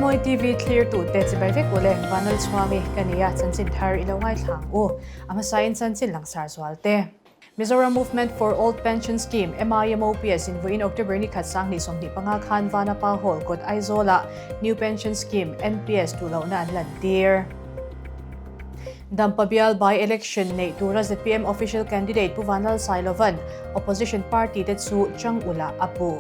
Rinmawi TV thlirtu te chibai vek ule Vanal Chhuangi ka nia chanchin thar i lo ngaithla ang u. A hmasain chanchin langsar zual te. Mizoram Movement for Old Pension Scheme, MIMOPS, in vawiin October ni khat 2025 khan Vanapa Hall kawt Aizawl-ah New Pension Scheme, NPS, duh lohna an lantir. Dampa bial by-election neih tura zpm official candidate Pu Vanlal Sailovan opposition party te chu chang ula a puh.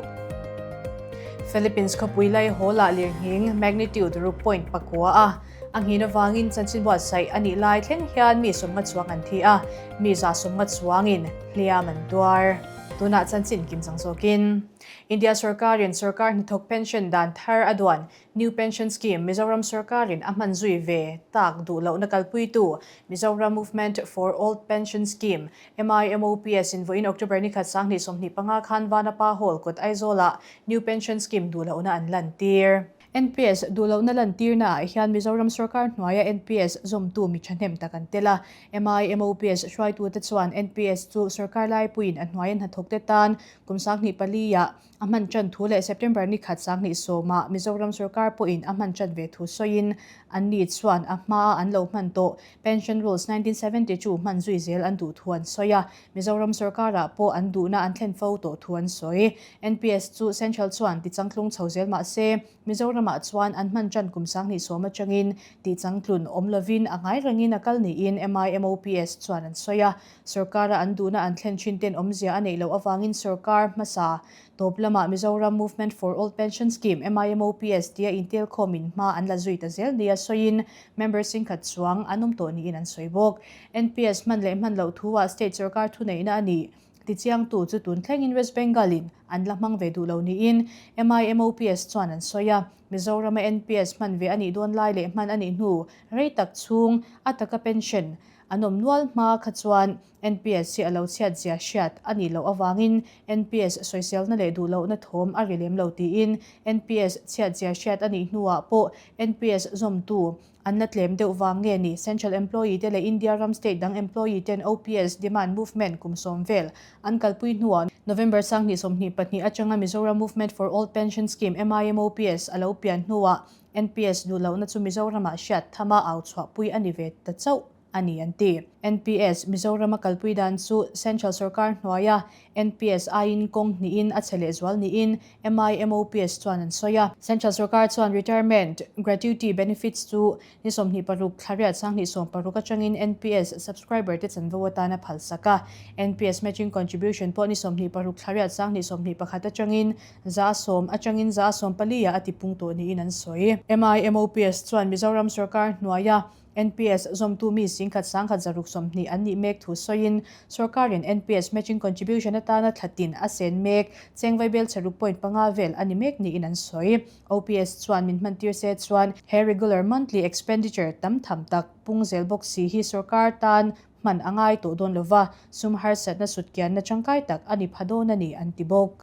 Philippines khawpui lai hall-ah lirnghing magnitude ruk point pakua a A nghin avangin chanchin buatsaih a nih lai thleng hian mi sawmnga chuang an thi a, mi za sawmnga chuangin hliam an tuar. Tunah chanchin kim chang zawkin India sorkarin sorkar hnathawk pension dan thar a duan New Pension Scheme Mizoram sorkarin a hman zui ve tak duh lohna kalpuitu Mizoram Movement for Old Pension Scheme, MIMOPS, in vawiin October ni khat 2025 khan Vanapa Hall kawt Aizawlah New Pension Scheme duh lohna an lantir. NPS duhlohna lantirna ah hian Mizoram sorkar hnuaia NPS zawmtu mi thahnem tak an tel a. MIMOPS hruaitute chuan NPS chu sorkar laipuiin a hnuaia hnathawkte tan kum 2004 ah a hman tan thu leh September ni khat 2010 ah Mizoram sorkar pawhin a hman tan ve thu sawiin anni chuan a hmaa an lo hman tawh Pension Rules 1972 hman zui zel an duh thu an sawi a. Mizoram sorkarah pawh an duhna an thlen fo tawh thu an sawi. NPS chu Central chuan tichangtlung chho zel mah se, Mizoramah chuan an hman tan kum 2010 atangin tihchangtlun awm lovin a ngai rengin a kal niin MIMOPS chuan an sawi a. Sorkara an duhna an thlen thin ten awmzia a neih loh avangin sorkar hmasa tawp lamah Mizoram Movement for Old Pension Scheme, MIMOPS, tia intelkhawmin hma an la zui ta zel nia sawiin member singkhat chuang an awm tawh niin an sawi bawk. NPS hman leh hman loh thu-ah state sorkar thuneihna a nih tichiangtu chu tun thlengin West Bengal-in an la hmang ve duh lo niin MIMOPS chuan an sawi a. Mizorama NPS hman ve a nih dawn lai leh hman a nih hnu rei tak chhung a taka pension an awm nual hma kha chuan NPS hi a lo chhiat zia hriat a nih loh avangin NPS sawiselna leh duh lohna thawm a ri lem lo tiin NPS chhiat zia hriat a nih hnuah pawh NPS zawmtu An la tlem deuh vang nge ni? Central employee te leh India ram state dang employee ten OPS demand movement kum sawm vel an kalpui hnuah November 2022 atanga Mizoram Movement for Old Pension Scheme, MIMOPS, a lo pian hnuah NPS duh lohna chu Mizoramah hriat thama au chhuahpui a ni ve ta chauh a ni an ti. NPS Mizorama kalpui dan chu Central sorkar hnuaia NPS aiin kawng hnihin a chhe lehzual niin MIMOPS chuan an sawi a. Central sorkar chuan retirement gratuity benefits chu ni 26 thla riat 2016 atangin NPS subscriber te chanvo atan a phalsak a. NPS matching contribution pawh ni 26 thla riat 2021 atangin 10% atangin 14% ah a tipung tawh niin an sawi. MIMOPS chuan Mizoram sorkar hnuaia NPS zawmtu mi singkhat sangkhat zaruk 20 an nih mek thu sawiin sorkarin NPS matching contribution atana thlatin a sen mek cheng vaibel chheruk point panga vel a ni mek niin an sawi. OPS chuan min hmantir se chuan he regular monthly expenditure tam tham tak pung zel bawk si hi sorkar tan hman a ngai tawh dawn lova, sum harsatna sutkianna tangkai tak a ni pha dawn a ni an ti bawk.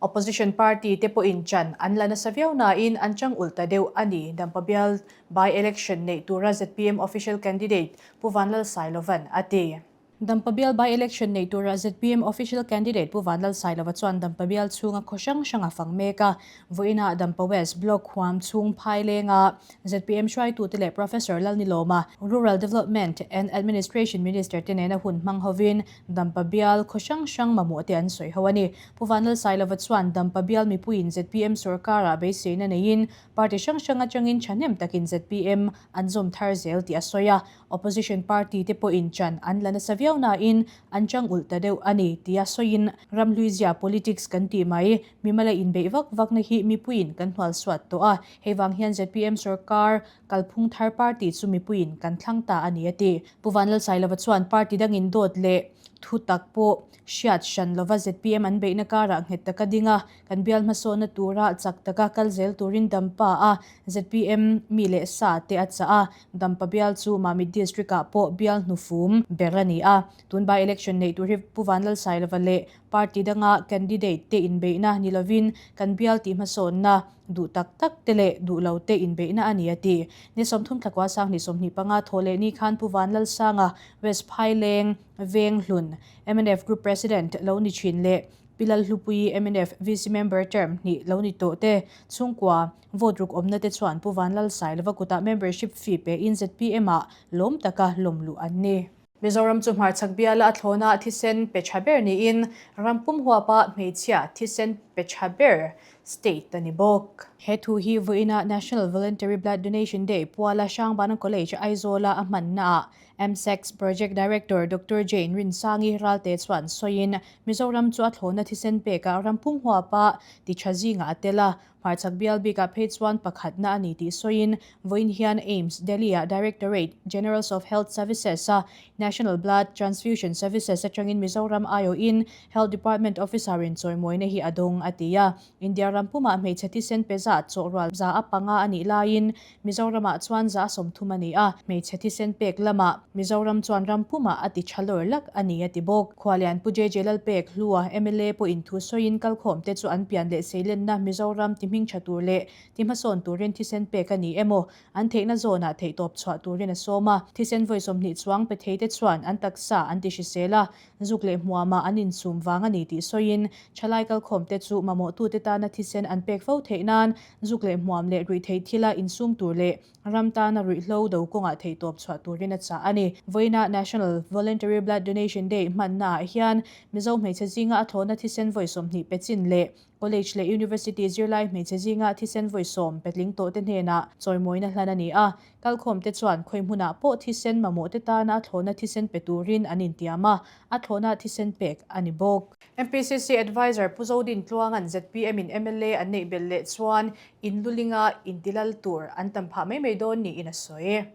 Opposition party te pawhin chan an la nasa viau nain an chang ulh ta deuh a ni. Dampa bial by-election neih tura zpm official candidate Pu Vanlal Sailovan a ti. Dampa bial by-election neih tura zpm official candidate Pu Vanlal Sailova chuan Dampa bial chhunga khaw hrang hrang a fang mek a. Vawiinah Dampa West Block huam chhung phailenga zpm hruaitute leh Professor Lalnilawma, Rural Development and Administration Minister te nena hun hmang hovin Dampa bial khaw hrang hrang mamawh te an sawi ho a ni. Pu Vanlal Sailova chuan Dampa bial mipuiin zpm sorkarah beiseina neiin party hrang hrang atangin thahnem takin zpm an zawm thar zel tih a sawi a. Opposition party te pawhin chan an la nasa viau nain an chang ulh ta deuh a ni tia sawiin ramhluizia politics kan tih mai mimala inbeih vak vakna hi mipuiin kan hnualsuat tawh a. Hei vang hian zpm sorkar Kalphung thar party chu mipuiin kan thlang ta a ni a ti. Pu Vanlalsailova chuan party dangin dawt leh thu tak pawh hriat hran lova zpm an beihna karah nghet taka ding a, kan bial hmasawnna tura chak taka kal zel turin Dampa a zpm mi leh sa te a chah a, Dampa bial chu Mamit District ah pawh bial hnufum ber a ni a. Tun by election neih tur hi Pu Vanlalsailova leh party danga candidate te inbeihna ni lovin kan bial tih hmasawnna duh tak tak te leh duh lo te inbeihna a ni a ti. Ni 30 thlakua 2025 thawh leh ni khan Pu Vanlalsanga, West Phaileng, Venghlun, mnf Group President lo ni thin leh. Pi Lalhlupuii mnf VC member term hnih lo ni tawh te chhungkua vote ruk awmna te chuan Pu Vanlalsailova kutah membership fee pe in zpm ah lawm taka lawm luh an ni. Mizoram chu hmarchhak biala a thlawna thisen pe tha ber niin ram pum huapa hmeichhia thisen pe tha ber state a ni bawk. He thu hi vawiina National Voluntary Blood Donation Day puala Hrangbana College Aizawla a hmannaah MSEC's Project Director Doctor Jane Rinsangi Ralte chuan sawiin Mizoram chu a thlawna thisen pekah ram pum huapa ti tha zingah a tel a, hmarchhak bial bikah phei chuan pakhatna a ni tih sawiin vawiin hian AIIMS Delhi-ah Directorate Generals of Health Services-a National Blood Transfusion Services atangin Mizoram aiawhin Health Department officer-in chawimawina hi a dawng a ti a. India ram pumah hmeichhe thisen pe zat chawhrual 5% a nih laiin Mizoramah chuan 30% a ni a, hmeichhe thisen pek lamah Mizoram chuan ram pumah a ti tha lawr lak a ni a ti bawk. Khualian Pu JJ Lalpek Hlua, mla pawhin thu sawiin kalkhawmte chu an pian leh seilenna Mizoram ti hming tha tur leh ti hmasawn turin thisen pek a ni emaw an theihna zawnah theihtawp chhuah turin a sawm a. Thisen vawi 20 chuang pe theite chuan an taksa an ti hrisel a, Zuk leh hmuamah an insum vang a ni tih sawiin, thalai kalkhawmte chu mamawhtute tana thisen an pek fo theih nan zuk leh hmuam leh ruihtheih thila insum tur leh ram tana ruihhlo do kawngah theihtawp chhuah turin a chah a ni. Vawiina National Voluntary Blood Donation Day hmannaah hian Mizo hmeichhe zinga a thlawhna thisen vawi 20 pe chin leh College leh University zirlai hmeichhe zinga thisen vawi 10 petling tawhte hnenah chawimawina hlan a ni a. Kalkhawmte chuan khawi hmunah pawh thisen mamawhte tana a thlawhna thisen pe turin an intiam a, a thlawhna thisen pek a ni bawk. MPCC Adviser Pu Zodin Tluanga'n zpm in mla an neih belh leh chuan inlulinga intilal tur an tam phah mai mai dawn niin a sawi.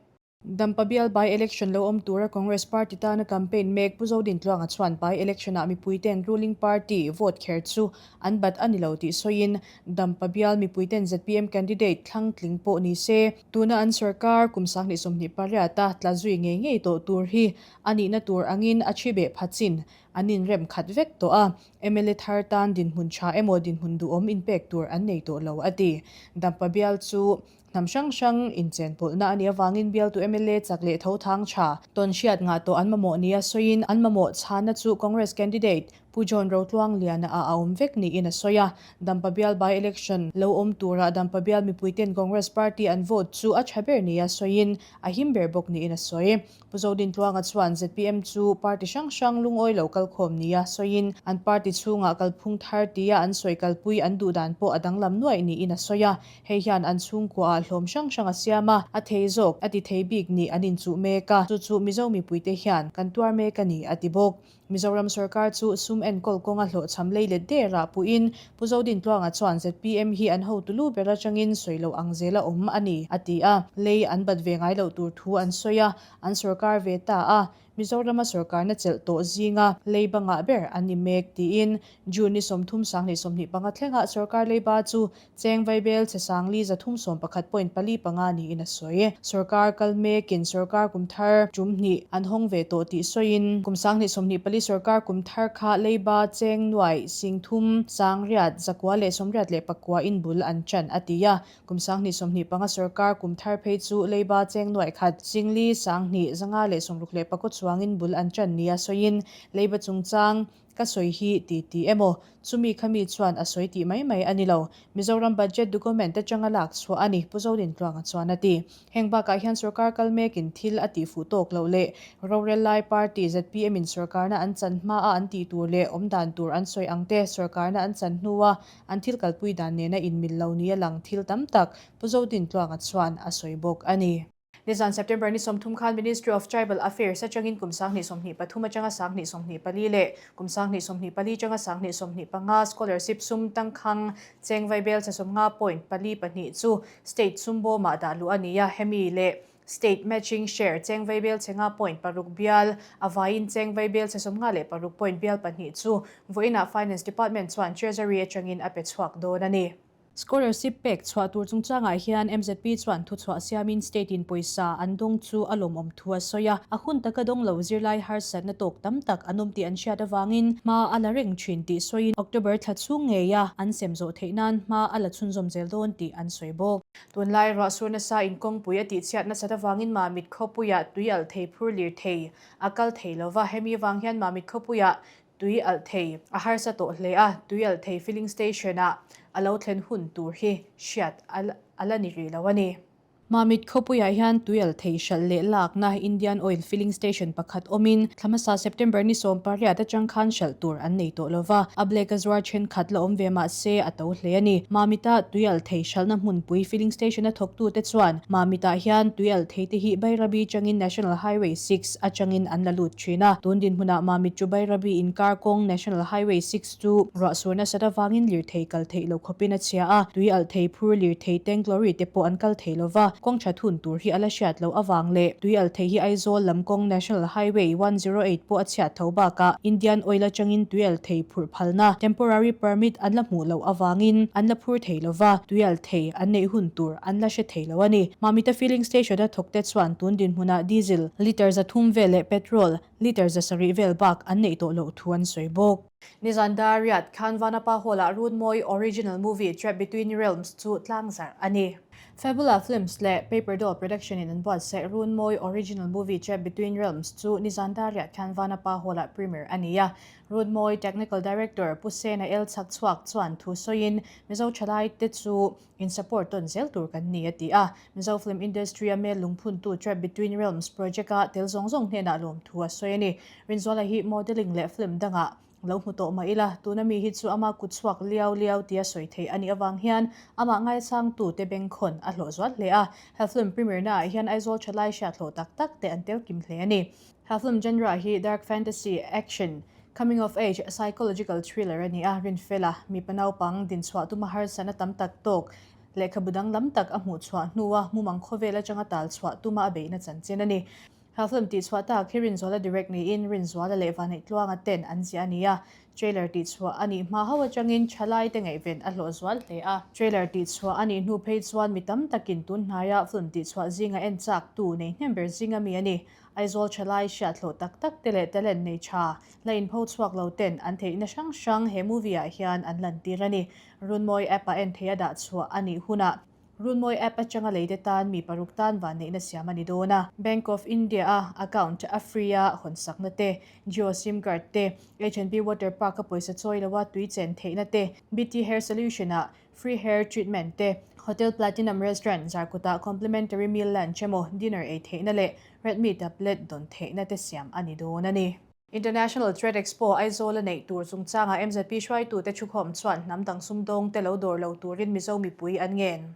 Dampa bial by election lo awm tura Congress party tana campaign mek Pu Zodin Tluanga chuan by election ah mipuiten ruling party vote kher chu an bat a ni lo tih sawiin Dampa bial mipuiten zpm candidate thlang tling pawh ni se tuna an sorkar kum 2028 a tla zui ngei ngei tawh tur hi a nihna tur angin a thi beh phatsin an inrem khat vek tawh a, mla thar tan dinhmun tha emaw dinhmun duhawm inpek tur an nei tawh lo a ti. Dampa bial chu Hnam hrang hrang inchenpawlhna a nih avangin bialtu mla chak leh tho thang tha tawn hriat ngah tawh an mamawh nia sawiin an mamawh chhana chu Congress candidate Pu John Rotluangliana ah a awm vek niin a sawi a. Dampa bial by election lo awm turah Dampa bial mipuiten Congress party an vote chu a tha ber nia sawiin a him ber bawk niin a sawi. Pu Zodintluanga chuan zpm chu party hrang hrang lungawi lo kalkhawm nia sawiin an party chhungah kalphung thar tia an sawi kalpui an duh dan pawh a danglam nuaih niin a sawi a. Hei hian an chhungkuaah hlawm hrang hrang a siam a, a thei zawk, a ti thei bik nih an inchuh mek a, chu chu Mizo mipuite hian kan tuar mek a ni, a ti bawk. Mizoram sorkar chu sum enkawl kawnga hlawhchham lei let der ah puhin Pu Zodintluanga chuan zpm hi an hotu lu ber atangin sawi loh ang zela awm a ni, a ti a. Lei an bat ve ngai loh tur thu an sawi a, an sorkar ve ta a. Mizorama sorkarna chelh tawh zinga lei bangah ber an ni mek tiin June ni 30 2025 thlengah sorkar leiba chu Cheng Vaibel chhe 40 311 point pali panga niin a sawi. Sorkar kal mekin sorkar kum thar tum hnih an hawng ve tawh tih sawiin kum 2024 sorkar kum thar kha leiba cheng nuai 30 889 in bul an tan a ti a. Kum 2025 sorkar kum thar phei chu leiba cheng nuai khat 4 2 564 chuangin bul an tan nia sawiin leiba chungchang Ka sawi hi ti ti emaw? Chumi kha mi chuan a sawi tih mai mai a ni lo. Mizoram budget document atanga lak chhuah a ni, Pu Zodintluanga chuan a ti. Heng bakah hian sorkar kal mekin thil a tih fuh tawk loh leh rorel lai party zpm in sorkarna an chan hmaa an tih tur leh awm dan tur an sawi ang te sorkarna an chan hnua an thil kalpui dan nena inmil lo nia lang thil tam tak Pu Zodintluanga chuan a sawi bawk a ni. Nizan September ni 30 khan Ministry of Tribal Affairs atangin kum 2023 atanga 2024 leh kum 2024 atanga 2025 scholarship sum tangkhang cheng vaibel che 50 point pali pahnih chu state sum bawmah dah luh a ni a, hemi leh state matching share cheng vaibel che nga point paruk bial a vaiin cheng vaibel che 56 point bial pahnih chu vawiinah Finance Department chuan Treasury atangin a pe chhuak dawn a ni. Scholarship pek chhuah tur chungchangah hian mzp chuan thuchhuah siamin state in pawisa an dawng chu a lawmawm thu a sawi a, a hun taka dawng lo zirlai harsatna tawk tam tak an awm tih an hriat avangin hma a la reng thin tih sawiin October thla chhung ngeia an sem zawh theih nan hma a la chhunzawm zel dawn tih an sawi bawk. Tunlai ruahsur nasa in kawngpui a tihchhiat nasat avangin Mamit khawpuiah tui alh thei phur lir thei a kal thei lova, hemi vang hian Mamit khawpuiah. Tui alh thei a harsa tawh hle a, tui alh thei filling station ah a lo thlen hun tur hi hriat a la ni rih lo a ni. Mamit khawpuiah hian tui alh thei hralh leh lakna Indian Oil filling station pakhat awmin thla hmasa September ni 18 atang khan hralh tur an nei tawh lova, a black a zuar thenkhat la awm ve mah se a to hle a ni. Mamita tui alh thei hralhna hmunpui filling station a thawktute chuan Mamitah hian tui alh theite hi Bairabi changin National Highway 6 atangin an la lut thin a. Tun dinhmunah Mamit chu Bairabi inkar kawng National Highway 6 chu ruah sur nasat avangin lirthei kal theih lo khawpin a chhia a, tui alh thei phur lirthei tank lorry te pawh an kal thei lova, kawng tha thun tur hi a la hriat loh avang leh tui alh thei hi Aizawl lam kawng National Highway 108 pawh a chhiat tho bakah Indian Oil atangin tui alh thei phurh phalna temporary permit an la hmuh loh avangin an la phur thei lova, tui alh thei an neih hun tur an la hre thei lo a ni. Mamita filling station a thawkte chuan tun dinhmunah diesel litre 300 vel leh petrol litre 700 vel bak an neih tawh loh thu an sawi bawk. Nizan dar riat khan Vanapa Hall-ah Runmawi original movie Trapped Between Realms chu tlangzarh a ni. Fabula Films leh Paper Doll Production in an buatsaih Runmawi original movie Trapped Between Realms chu nizan dar riat khan Vanapa Hall-ah premiere a ni a. Runmawi Technical Director Pu Sena El Chhakchhuak chuan thu sawiin Mizo thalaite chu In support tawn zel tur kan ni a ti a. Mizo film industry a mel lungphuntu Trapped Between Realms project a tel zawng zawng hnenah lawmthu a sawi a ni. Rinzuala hi modelling leh film dangah lo hmu tawh mah ila, tuna mi hi chu ama kut chhuak liau liau tia sawi theih a nih avang hian amah ngaisangtute bengkhawn a hlawh zual hle a. He film premiere naah hian Aizawl thalai hriathlawh tak tak te an tel kim hle a ni. He film genre hi dark fantasy, action, coming of age, psychological thriller a ni a, Rinfela, mipa naupang dinchhuah tuma harsatna tam tak tawk, lehkhabu danglam tak a hmuhchhuah hnua mumang khawvel atanga talchhuah tuma a beihna chanchin a ni. He film tihchhuah tak hi Rinzuala direct niin Rinzuala leh Vaneihtluanga ten an ziah a ni a, trailer tihchhuah a nih hma hauh atangin thalaite ngaihven a hlawh zual hle a. Trailer tihchhuah a nih hnu phei chuan mi tam takin tunhnaia film tihchhuah zinga en chaktu nei hnem ber zinga mi a ni. Aizawl thalai hriathlawh tak tak te leh talent nei tha, la inpho chhuak lo ten an theihna hrang hrang he movie ah hian an lantir a ni. Runmawi app ah en thei a dah chhuah a nih hunah Runmawi app atanga leite tan mi paruk tan vanneihna siam a ni dawn a. Bank of India a account a free a hawnsakna te, Jio sim card te, HNB Water Park a pawisa chawi lo a tui chen theihna te, BT Hair Solution ah Free hair treatment te, Hotel Platinum Restaurant Zarkutah complimentary meal lunch emaw dinner ei theihna leh Redmi tablet dawn theihna te siam a ni dawn a ni. International Trade Expo Aizawl a neih tur chungchangah MZP hruaitute thukhawm chuan hnam dang sumdawng te lo dawr lo turin Mizo mipui an ngen.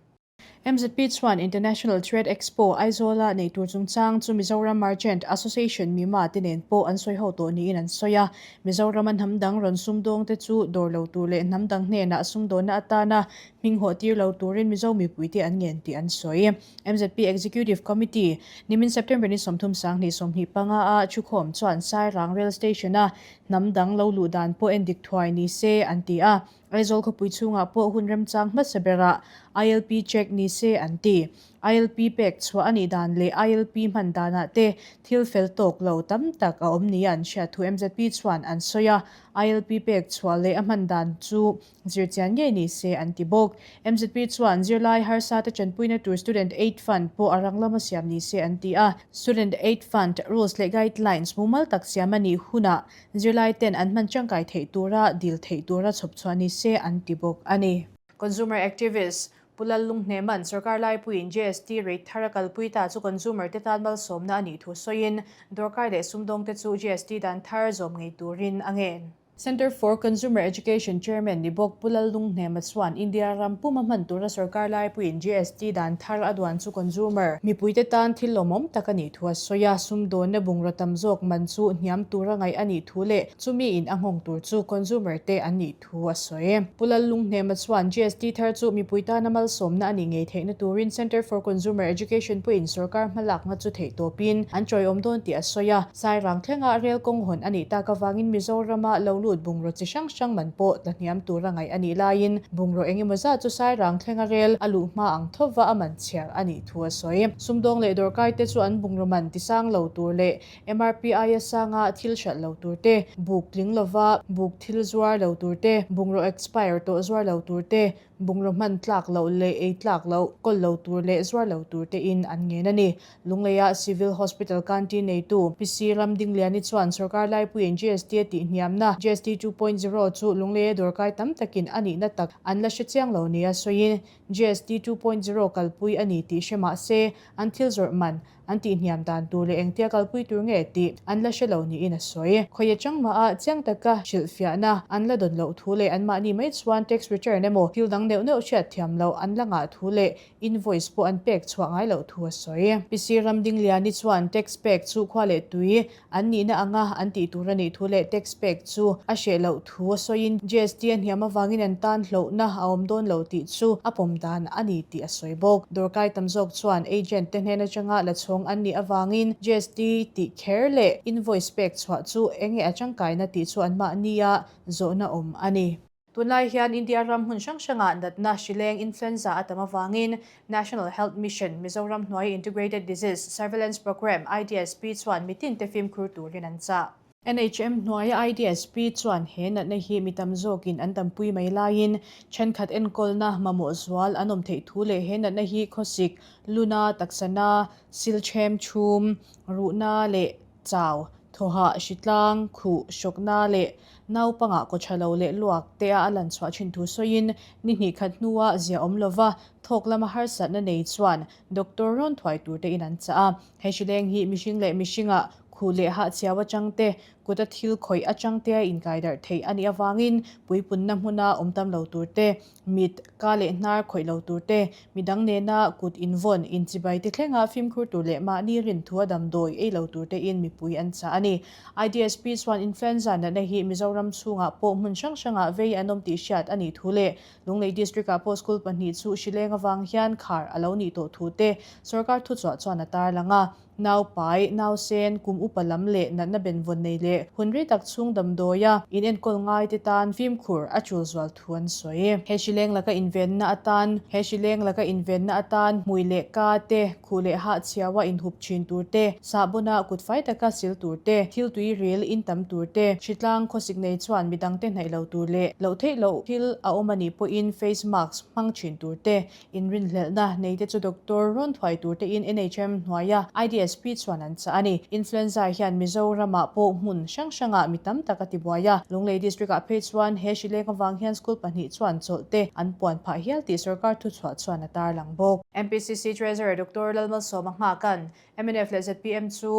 MZP chuan International Trade Expo Aizawl a neih tur chungchang chu Mizoram Merchant Association Mima te nen pawh an sawi ho tawh niin an sawi a. Mizorama hnam dang rawn sumdawngte chu dawr lo tur leh hnam dang hnenah sumdawnna atana hming hawh tir lo turin Mizo mipuite an ngen tih an sawi. MZP Executive Committee, nimin September ni 30 sanghnih 25 a thukhawm chuan Sairang Rail Station-a hnam dang lo luh dan pawh endik thuai ni se an ti a. Aizawl khawpui chhungah pawh hun remchang hmasa berah ILP check ni se an ti. ILP pek chhuah a nih dan leh ILP hman danah te thil fel tawk lo tam tak a awm nia an hriat thu MZP chuan an sawi a, ILP pek chhuah leh a hman dan chu zirchian ngei ni se an ti bawk. MZP chuan zirlai harsa te tanpuina tur Student Aid Fund pawh a rang lama siam ni se an ti a, Student Aid Fund rules leh guidelines mumal tak siam a nih hunah zirlai ten an hman tangkai theih tura dil theih tura chhawp chhuah ni se an ti bawk a ni. Consumer activist Pu Lallunghneman sorkar laipuiin GST rate thar a kalpui ta chu consumer te tan malsawmna a nih thu sawiin dawrkai leh sumdawngte chu GST dan thar zawm ngei turin a ngen. Centre for Consumer Education Chairman ni bawk Pu Lallunghnema chuan India ram puma hman tura sorkar laipuiin GST dan thar a duan chu consumer mipuite tan thil lawmawm tak a nih thu a sawi a, sumdawnna bungraw tam zawk man chu hniam tura ngaih a nih thu leh chumi in a nghawng tur chu consumer te an nih thu a sawi. Pu Lallunghnema chuan GST thar chu mipui tana malsawmna a nih ngei theihna turin Centre for Consumer Education pawhin sorkar hmalakna chu theih tawpin an tawiawm dawn tih a sawi a. Sairang thlenga rel kawng hawn a nih tak avangin Mizorama lo lut bungraw chi hrang hrang man pawh tla hniam tura ngaih a nih laiin bungraw eng emaw zat chu Sairang thlenga rel a luh hma ang thova a man chhiar a nih thu a sawi. Sumdawng leh dawrkaite chu an bungraw man tisang lo tur leh MRP aia sanga thil hralh lo tur te, buk tling lova buk thil zuar lo tur te, bungraw expire tawh zuar lo tur te, Bungraw hman tlak loh leh ei tlak loh, kawl lo tur leh zuar lo tur tein an ngen a ni. Lungleia Civil Hospital canteen neitu PC Ramdingliani chuan sorkar laipuiin GST a tihhniamna GST 2.0 chu Lungleia dawrkai tam takin a nihna tak an la hre chiang lo nia sawiin GST 2.0 kalpui a ni tih hre mah se an thil zawrh man an tihhniam dan tur leh engtia kalpui tur nge tih an la hre lo niin a sawi. Khawi atang maha chiang taka hrilhfiahna an la dawn loh thu leh anmahni mai chuan tax return emaw thil dang neuh neuh hriatthiam loh an la ngah thu leh invoice pawh an pek chhuah ngai loh thu a sawi. PC Ramdingliani chuan tax pek chu khua leh tui An nihna anga an tih tur a nih thu leh tax pek chu a hreh loh thu a sawiin GST a hniam avangin an tan hlauhna a awm dawn lo tih chu a pawm dan a ni tih a sawi bawk. Dawrkai tam zawk chuan agent te hnen atanga la chhawng an nih avangin GST tih kher leh invoice pek chhuah chu enge a tangkaina tih chu anmahnia zawhna awm a ni. Tunlai hian India ram hmun hrang hrangah natna hrileng influenza a tam avangin National Health Mission, Mizoram hnuai Integrated Disease Surveillance Programme, IDSP, chuan mitinte fimkhur turin an chah. NHM hnuaia IDSP chuan he natna hi mi tam zawkin an dampui mai laiin thenkhat enkawlna mamawh zual an awm theih thu leh he natna hi khawsik, luna, taksana, silthem, chhum, ruhna leh Chau, thawhah, hritlang, khuh, hrawkna leh naupangah kaw tha lo leh luak te a a lan chhuah thin thu sawiin ni hnih khat hnua zia awm lova thawk lama harsatna nei chuan doctor rawn thuai tur te in an chah a. He hrileng hi mihring leh mihringah khuh leh hahchhiau atang te, kuta thil khawih atang te a inkaidarh theih a nih avangin puipunna hmuna awm tam lo tur te, Mit, ka leh hnar khawih lo tur te, midang nena kut invawn, inchibai te thlenga fimkhur tur leh mahni rinthua damdawi ei lo tur tein mipui an chah a ni. IDSP chuan influenza natna hi Mizoram chhungah pawh hmun hrang hrangah vei an awm tih hriat a nih thu leh Lunglei District-ah pawh school pahnih chu hrileng avang hian khar a lo nih tawh thu te sawrkar thuchhuah chuan a tarlang a. Nau pai, nau sen, kum upa lam leh natna benvawn nei leh hun rei tak chhung damdawia inenkawl ngaite tan fimkhur a tul zual thu an sawi. He hrileng laka invenna atan He hrileng laka invenna atan hmui leh ka te, khuh leh hah chhiaua inhup thin tur te, sahbawna kut fai taka sil tur te, thil tui ril in tam tur te, hritlang khawsik nei chuan midangte hnaih lo tur leh loh theih loh thil a awm a nih pawhin face mask hmang thin tur te, Inrinhlelhna neite chu doctor rawn thuai tur tein NHM hnuaia IDSP chuan an chah a ni. Influenza hian Mizoramah pawh hmun hrang hrangah mi tam tak a tibuai a, Lunglei District-ah phei chuan he hrileng avang hian school pahnih chuan chawlh te an puan phah hial tih sorkar thuchhuah chuan a tarlang bawk. MPCC Treasurer Doctor Lalmalsawma Nghaka'n mnf leh zpm chu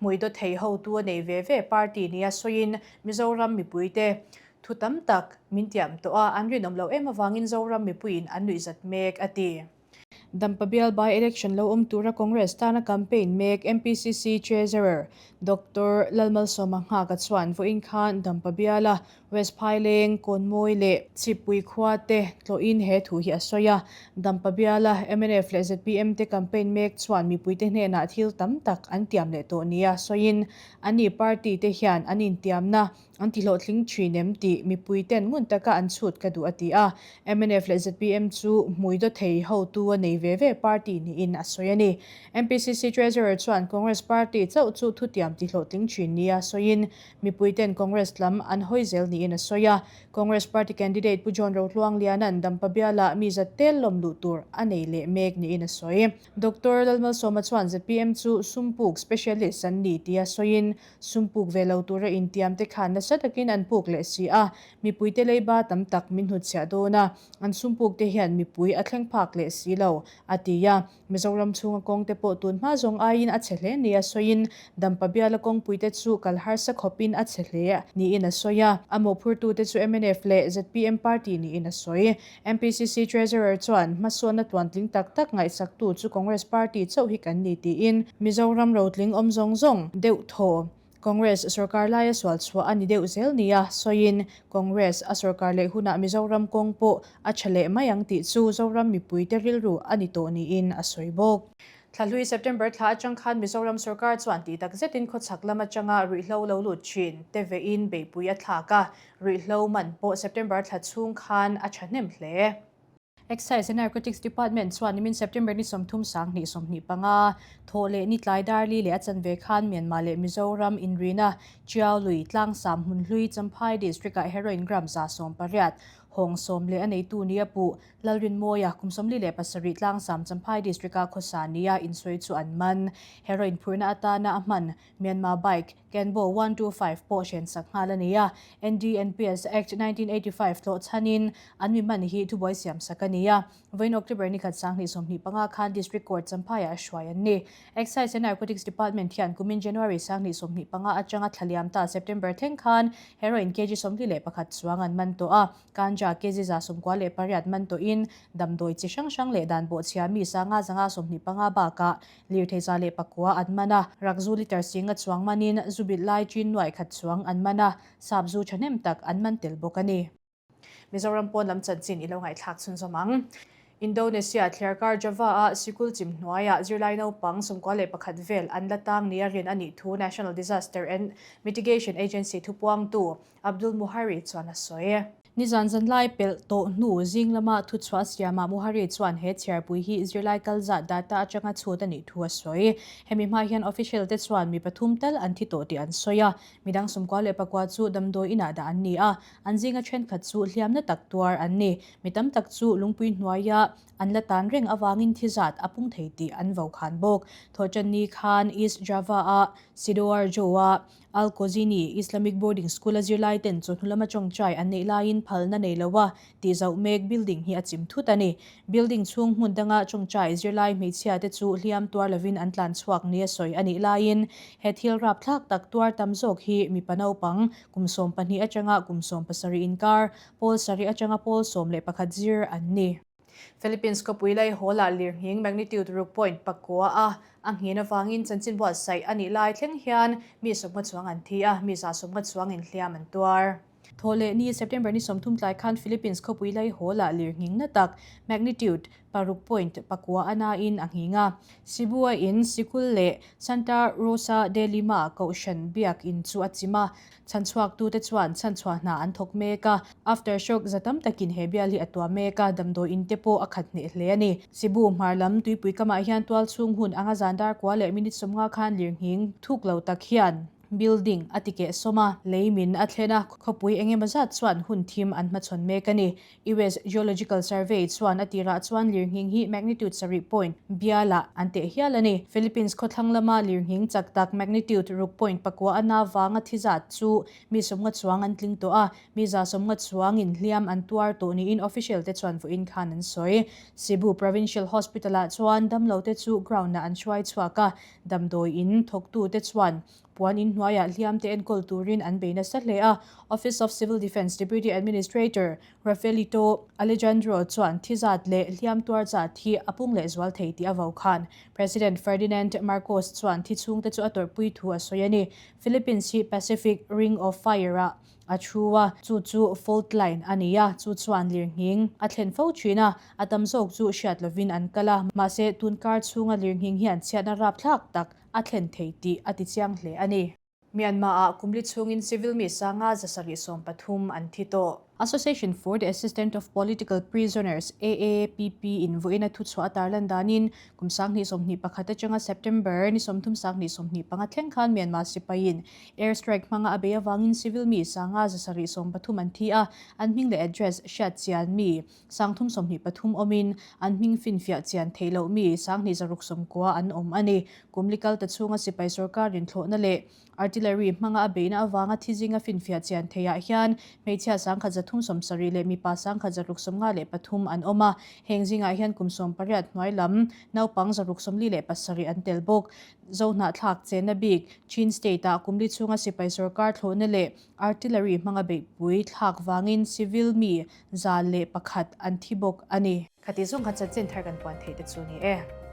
hmui dawt thei hotu a nei ve ve party nia sawiin Mizoram mipuite thu tam tak min tiam tawh a, an rinawm loh em avangin Zoram mipuiin an nuihzat mek, a ti. Dampa bial by election lo awm tura Congress tana campaign mek MPCC Treasurer Doctor Lalmalsawma Nghaka chuan vawiin khan Dampa biala West Phaileng, Kawnmawi leh Chhippui khua te tlawhin he thu hi a sawi a. Dampa biala mnf leh zpm te campaign mek chuan mipuite hnenah thil tam tak an tiam leh tawh nia sawiin, anni party te hian an intiamna an tihlawhtling thin em tih mipuiten ngun taka an chhut ka duh a ti a. Mnf leh zpm chu hmui daw thei hotu a nei ve ve party niin a sawi a ni. MPCC Treasurer chuan Congress party chauh chu thutiam tihlawhtling thin nia sawiin, Mipuiten Congress lam an hawi zel niin a sawi a. Congress party candidate Pu John Rohluangliana'n Dampa bialah mi zat tel lawm luh tur a nei leh mek niin a sawi. Doctor Lalmalsawma chuan zpm chu sumpuk specialist an ni tia sawiin, sumpuk ve lo tura intiam te khan nasa takin an puk leh si a, mipuite leiba tam tak min hnutchhiah dawn a, an sumpuk te hian mipui a thleng phak leh si lo, a ti a. Mizoram chhunga kawngte pawh tun hma zawng aiin a chhe hle nia sawiin, Dampa biala kawngpuite chu kal harsa khawpin a chhe hle niin a sawi a. A mawhphurtute chu mnf leh zpm party niin a sawi. MPCC Treasurer chuan hmasawnna tluantling tak tak ngaihsaktu chu Congress party chauh hi kan ni tiin, Mizoram rotling awm zawng zawng deuh thaw Congress sorkar laia sual chhuah a ni deuh zel nia sawiin, Congress a sorkar leh hunah Mizoram kawng pawh a tha leh mai ang tih chu Zoram mipuite rilru a ni tawh niin a sawi bawk. Thlahlui September thla atang khan Mizoram sorkar chuan tih tak zetin khawchhak lam atanga ruihhlo lo lut thin te vein beihpui a thlak a, ruihhlo man pawh September thla chhung khan a thahnem hle. Excise and Narcotics Department chuan nimin September ni 30 sanghnih 25 thawh leh ni tlai darli leh a chanve khan Myanmar leh Mizoram inrina Chiao lui Tlangsam hmunhlui Champhai District-ah heroin gram 180. Hawng sawm leh a neitu nia puh Lalrinmawia kum 47 tlangsam Champhai District-a khawsa nia insawi chu an man. Heroin phurhna atana a hman Myanmar bike Kenbo 125 pawh hrensak nghal a ni a, NDNPS Act 1985 tlawh chhanin an mi hman hi thubuai siamsak a ni a. Vawiin October ni khat 2025 khan District Court Champhaiah a hruai an ni. Excise and Narcotics Department hian kumin January 2025 atanga thla liam ta September thleng khan heroin kg 41 chuang an man tawh a, ganja kg 98 man tawhin damdawi chi hrang hrang leh dan bawhchhia mi 525 bakah lirthei 109 an man a, rakzu litre singa chuang manin zu bilh lai chin nuaih khat chuang an man a, sap zu thahnem tak an man tel bawk a ni. Mizoram pawn lam chanchin i lo ngaihthlak chhunzawm ang. Indonesia thliarkar Java-a sikul chim hnuaiah zirlai naupang 91 vel an la tang nia rin a nih thu National Disaster and Mitigation Agency thupuangtu Abdul Muhari chuan a sawi. Nizan zanlai pelh tawh hnu zing lama thuchhuah siamah Muhari chuan he chhiarpui hi zirlai kal zat data atanga chhut a nih thu a sawi. Hemi hma hian official te chuan mi pathum tal an thi tawh tih an sawi a, midang 99 chu damdawi inah dah an ni a, An zinga thenkhat chu hliamna tak tuar an ni. Mi tam tak chu lungpui hnuaia an la tan reng avangin thi zat a pung thei tih an vo khan bawk. Thawhtanni khan East Java-a Sidoarjo-a Al-Khozini Islamic Boarding School-a zirlai ten chawhnu lama tawngtai an neih laiin phalna nei loa tih zauh mek building hi a chim thut a ni. Building chhung hmun danga tawngtai zirlai hmeichhia te chu hliam tuar lovin an tlan chhuak nia sawi a nih laiin he thil rapthlak tak tuar tam zawk hi mipa naupang Kum 12 atanga kum 17 inkar, pawl sarih atanga pawl 11 zir an ni. Philippines khawpui lai hawlah lirnghing magnitude ruk point pakua a a nghin avangin chanchin buatsaih a nih lai thleng hian mi 50 chuang an thi a, mi 150 chuang inhliam an tuar. Thawhleh ni September ni 30 tlai khan Philippines khawpui lai hawlah lirnghing na tak magnitude paruk point pakua a nain a nghing a. Cebu-a in sikul leh Santa Rosa de Lima kohhran biak in chu a chim a, chhanchhuaktute chuan chhanchhuah hna an thawk mek a. Aftershock za tam takin he bial hi a tuah mek a, damdawi in te pawh a khat hneh hle a ni. Cebu hmar lam tuipui kamah hian tual chhung hun anga zan dar kua leh minute 50 khan lirnghing thuk lo tak hian building a ti keh sawm a, lei min a thlen a, khawpui eng emaw zat chuan hun thim an hmachhawn mek a ni. US Geological Survey chuan a tirah chuan lirnghing hi magnitude sarih point bialah an teh hial a ni. Philippines khawthlang lama lirnghing chak tak magnitude ruk point pakua a na vanga thi zat chu mi 50 chuang an tling tawh a, mi 150 chuangin hliam an tuar tawh niin official te chuan vawiin khan an sawi. Cebu Provincial Hospital-ah chuan damlo te chu ground-ah an hruai chhuak a, damdawi in thawktute chuan Puan in hnuaiah hliam te enkawl turin an bei nasa hle a, Office of Civil Defence Deputy Administrator Rafaelito Alejandro chuan thi zat leh hliam tuar zat hi a pung leh zual thei tih a vo khan. President Ferdinand Marcos chuan thi chhungte chu a tawrhpui thu a sawi a ni. Philippines hi Pacific Ring of Fire-ah a thu a, chu chu fault line a ni a, chu chuan lirnghing a thlen fo thin a, a tam zawk chu hriat lovin an kal a, mahse tunkar chhunga lirnghing hian chhiatna rapthlak tak a thlen thei tih a ti chiang hle a ni. Myanmar-ah kumli chhungin civil mi sanga 730 an thi tawh. Association for the Assistance of Political Prisoners, AAPP, in vawiina thuchhuah a tarlan danin kum 2021 atanga September ni 30 2025 thleng khan Myanmar sipaiin air strike hmanga a bei avangin civil mi sanga 730 an thi a, an hming leh address hriat chian mi 323 awmin an hming finfiah chian theih loh mi 2690 an awm a ni. Kumli kal ta chhunga sipai sorkar rinthlawhna leh artillery hmanga a beihna avanga thi zinga finfiah chian theihah hian hmeichhia 1370 leh mipa 1653 an awm a. Heng zingah hian kum 18 hnuai lam naupang 647 an tel bawk. Zohnahthlak chenna bik Chin State-ah kumli chhunga sipai sorkar thlawhna leh Artillery hmanga beihpui thlak vangin civil mi 101 an thi bawk a ni. Khati zawng kha chanchin thar kan puan theih te chu ni e.